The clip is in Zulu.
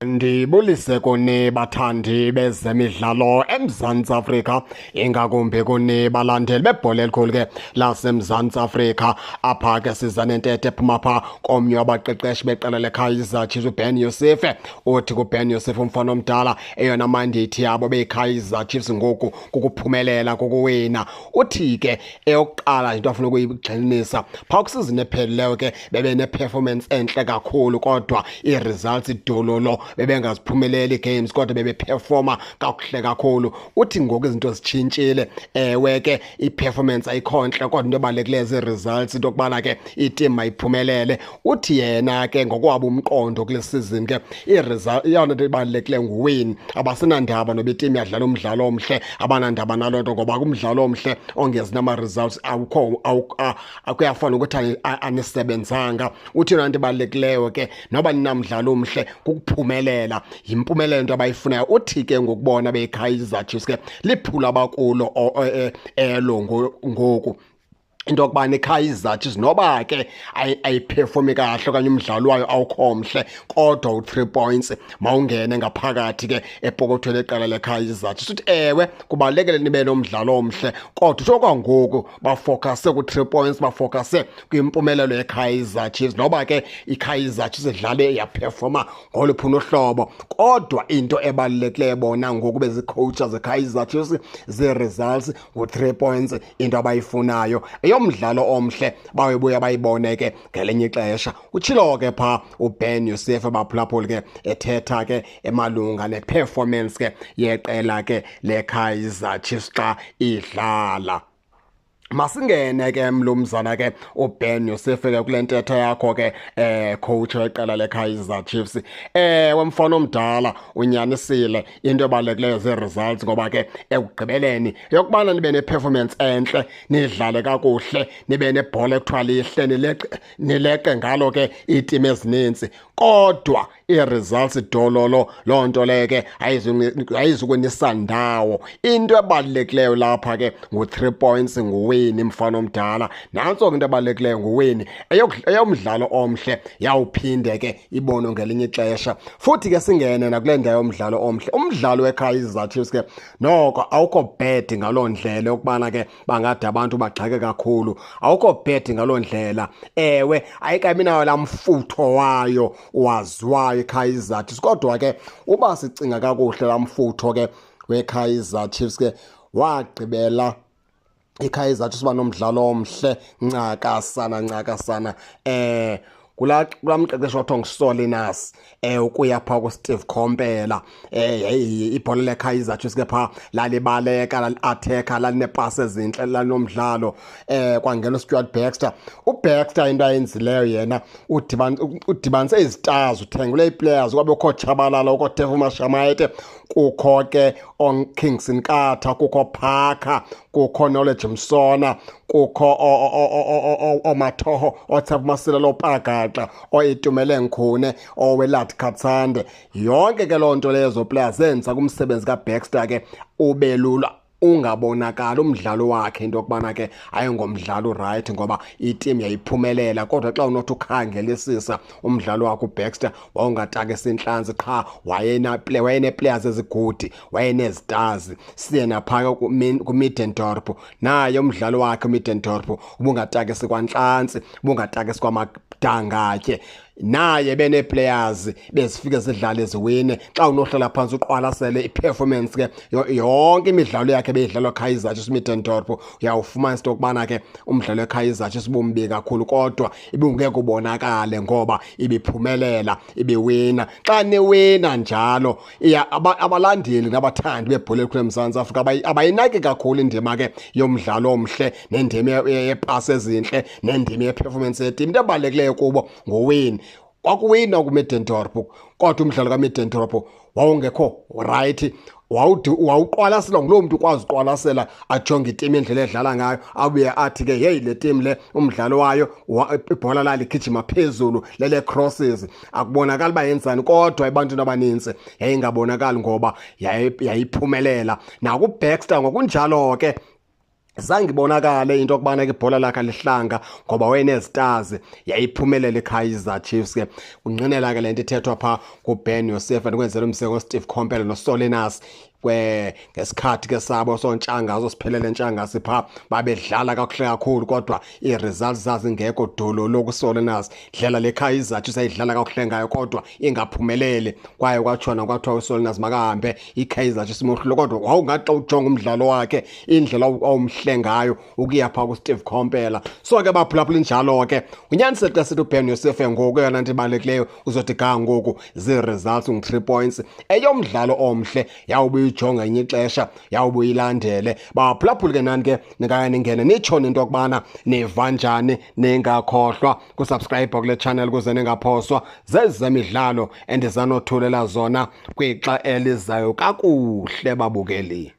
Ndibulise kuni bathandi bezemidlalo eMzantsi Afrika, ingakumbi kuni balandeli bebhola elikhulu ke laseMzantsi Afrika. Apha ke siza nentetho ephuma pha komnye wabaqeqeshi beqela leKaizer Chiefs, uBen Youssef. Uthi kuBen Youssef, umfana omdala, eyona mandate yabo beyiKaizer Chiefs ngoku kukuphumelela, kukuwina. Uthi ke eyokuqala into afuna ukuyigxininisa phaa kwisizini ephelileyo ke bebene-performance entle kakhulu, kodwa ii-results dololo, bebengaziphumeleli games, kodwa bebeperforma kakuhle kakhulu. Uthi ngoku izinto zitshintshile. Ewe ke, i-performance ayikho ntle, kodwa into ebalulekileyo zii-results, into yokubana ke itim mayiphumelele. Uthi yena ke ngokwabo umqondo kule season ke i-result, eyona nto ibalulekileyo nguwin. Abasenandaba noba itim yadlala umdlalo omhle, abanandaba naloo nto, ngoba kumdlalo omhle ongezi nama-results awukho, kuyafana ukuthi anisebenzanga. Uthi yona nto ibalulekileyo ke noba ninamdlalo omhle kukuphumelela, yimpumelelo into abayifunayo. Uthi ke ngokubona beyiKaizer Chiefs ke liphula abakulo elo ngoku into yokubana iKaizer Chiefs noba ke ayiperformi kahle okanye umdlalo wayo awukho mhle, kodwa u-3 points mawungene ngaphakathi ke epokothweni eqela leKaizer Chiefs. Uthi ewe, kubalulekile nibe nomdlalo omhle, kodwa utsho kwangoku bafocuse ku-3 points, bafocuse kwimpumelelo yeKaizer Chiefs. Noba ke iKaizer Chiefs idlale yaperforma ngoluphi uhlobo, kodwa into ebalulekileyo bona ngoku bezicoacha zeKaizer Chiefs zii-results, ngu-3 points into abayifunayo. Eyomdlalo omhle bayobuya bayibone ke ngelinye ixesha. Utshilo ke phaa uBen Youssef, baphulaphuli ke, ethetha ke emalunga ne-performance ke yeqela ke leKaizer Chiefs xa idlala. Masingene ke, mlumzana ke uBen Youssef, ke kule ntetho yakho ke, coach weqela leKaizer Chiefs. Wemfana omdala, unyanisile, into ebalulekileyo zii-results, ngoba ke ekugqibeleni yokubana nibe ne-performance entle, nidlale kakuhle, nibe nebhola ekuthiwa lihle, nileqe ngalo ke iitim ezininzi, kodwa ii-results dololo, loo nto leyo ke ayizukunisa ndawo. Into ebalulekileyo lapha ke ngu-3 points, nguwini, mfana omdala. Nantso ke into ebalulekileyo, nguwini. Eyomdlalo omhle yawuphinde ke ibonwe ngelinye ixesha. Futhi ke singene nakule ndawo yomdlalo omhle, umdlalo weKaizer Chiefs ke noko awukho bad ngaloo ndlela yokubana ke bangade abantu bagxeke kakhulu, awukho bad ngaloo ndlela. Ewe, ayikabi nayo laa mfutho wayo waziwayo iKaizer Chiefs, kodwa ke uba sicinga kakuhle, laa mfutho ke weKaizer Chiefs ke wagqibela iKaizer Chiefs uba nomdlalo omhle ncakasana ncakasana kula mqeqeshi wathiwa nguSolinas ukuya phaa kuSteve Komphela. Ibhola leKaizer Chiefs ke phaa lalibaleka, lali-attacka, lalinepasi ezintle, lalinomdlalo. Kwangena uStuart Baxter. UBaxter into ayenzileyo yena udibanise izistars, uthengule ii-players, kwabe kukho Tshabalala, kukho Tefu Mashamaite, kukho ke oKingson Nkatha, kukho Parker, kukho Knowledge Musona, kukho oMathoho, oTshepo Masilela, oPagaxa, oItumeleng Khune, oWillard Katsande. Yonke ke loo nto leyo, ezo players zenza kumsebenzi kaBaxter ke ube lula, ungabonakali umdlalo wakhe into yokubana ke ayingomdlalo right, ngoba itim yayiphumelela. Kodwa xa unothi ukhangelisisa umdlalo wakhe uBaxter, wawungatakisi intlantsi qha, wayene-players ezigudi, wayenezitars. Siye naphaa kuMiddendorp, naye umdlalo wakhe uMiddendorp ubungatakisi kwantlantsi, ubungatakisi kwamadangatye, naye benee-players bezifike zidlale ziwine. Xa unohlala phantsi uqwalasele i-performance ke yonke imidlalo yakhe beyidlalwa Kaizer Chiefs Middendorp, uyawufumanisa into yokubana ke umdlalo weKaizer Chiefs ubumbi kakhulu, kodwa ibungeke ubonakale ngoba ibiphumelela, ibiwina. Xa niwina njalo, iya abalandeli nabathandi bebhola elikhulu eMzantsi Afrika abayinaki kakhulu indima ke yomdlalo omhle nendima yeepasi ezintle nendima ye-performance yetim. Into ebalulekileyo kubo nguwini. Kwakuwina kuMiddendorp, kodwa umdlalo kaMiddendorp wawungekho right, wawuqwalasela nguloo mntu ukwazi uqwalasela, ajonge itim indlela edlala ngayo, abuye athi ke, "Heyi, le tim le umdlalo wayo ibhola laligijima phezulu lele crosses, akubonakali uba yenzani." Kodwa ebantwini abanintsi yayingabonakali ngoba yayiphumelela. NakuBaxter ngokunjalo ke. Zange ibonakale into yokubana ke ibhola lakhe alihlanga ngoba wayenezitazi, yayiphumelela iKaizer Chiefs. Ke kungqinela ke le nto ithethwa phaa kuBen Yosef, ndikwenzela umseko Steve Komphela noSolinas kwe ngesikhathi ke sabo sontshanga siphelele ntshangasi phaa, babedlala kakuhle kakhulu kodwa ii-results zazingekho dololo kuSolinas. Ndlela le Kaizer Chiefs ayidlala kakuhle ngayo kodwa ingaphumeleli, kwaye kwatshona kwathiwa uSolinas makahambe, iKaizer Chiefs imohlule. Kodwa wawungathi xa ujonga umdlalo wakhe, indlela awumhle ngayo ukuya phaa kuSteve Komphela. So ke baphulaphula, injalo ke unyaniseke xa sithi uBen Yosef ngoku eyona nto ibalulekileyo uzothi ga ngoku zii-results, ngu-3 points. Eyomdlalo omhle yawubuya uyijonga enye ixesha, yawubuya ilandele. Baphulaphuli ke nani ke ningaya ningene nitsho into yokubana niva njani. Ningakhohlwa kusubscribe kule channel ukuze ningaphoswa zezemidlalo endizanothulela zona kwixa elizayo. Kakuhle babukeli.